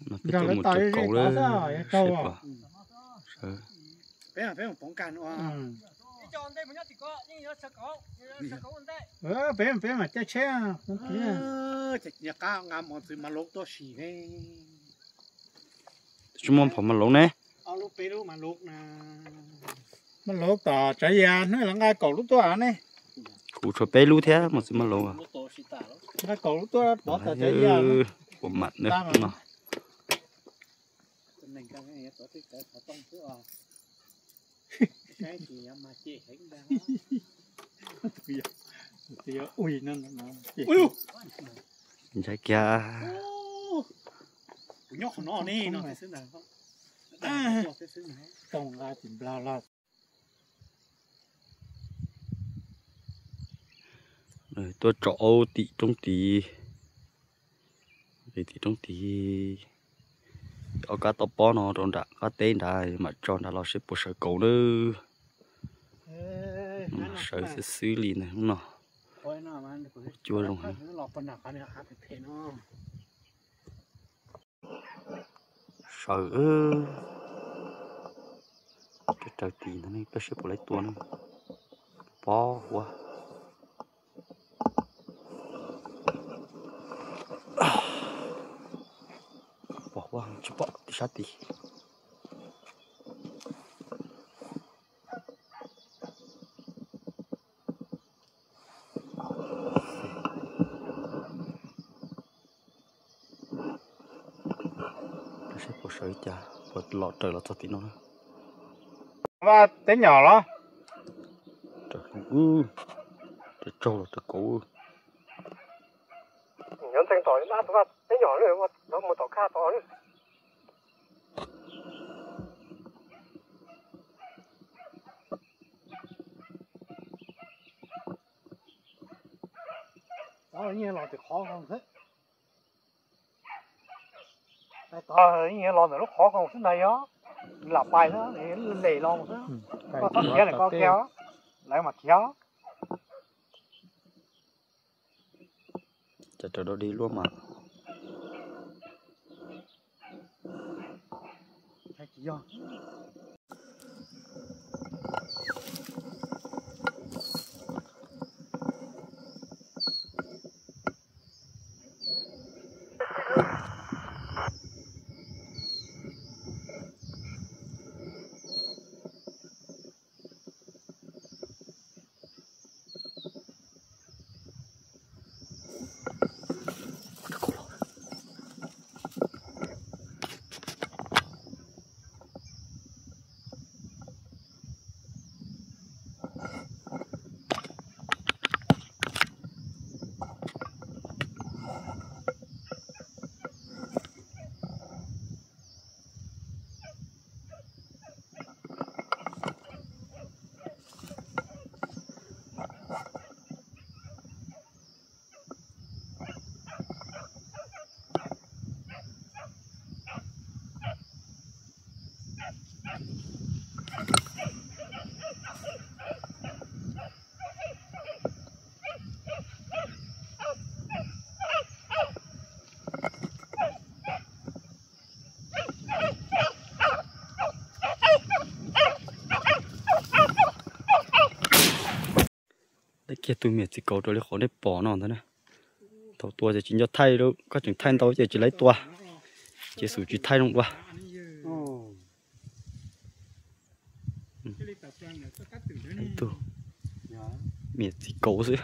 Mas peb tuaj mus raws kauv lawm, seb puas sawv. Peb, peb mam caij tsheb. Tsis muaj phom mas lauv ne. Mas lauv tom tsav yas hnub los nqa kaum lub tuaj ne. Kuv tshuav peb lub thiab mas txiv mas lauv. Nqa kaum lub tuaj pov tom tsav yas. Ua mam na no. Ntshai kiag. Tuaj tso aub tim roob tid, tim roob tid. Ob kab toj pob no rau nram qab teb nrad, mam tso nrad los seb puas sawv kauv nawb. Sawv xwb xwb li ntag no. Cua zoo. Sawv, raws tid ntag ne, peb seb puas laib tua ne. Pov huab, pov huab tsis pom tim sab tid. Seb puas sawv cas, puas los raws los txog tim no. Vaj teb nyom los? Raws tsaug los raws kauv. Nyob ntxeev tom tus vaj teb nyom mus tom kaj tod. Tod yeej los tim qhov xwb. Tod yeej los ntawm lub qhov xwb ntag, yog lam pais xwb, lem los xwb. Koj txhob khiav lawm koj khiav, lawv mas khiav. Cas raws dog dig luaj mas. Teb kiag tus miam txiv kauv raws li qhov nej pom no ntag na. Thaum tua ces tsis nco thaij, koj tseem thaij ntau ces tsis laib tua, ces xub tsis thaij zoo dua. Ib tug miam txiv kauv xwb.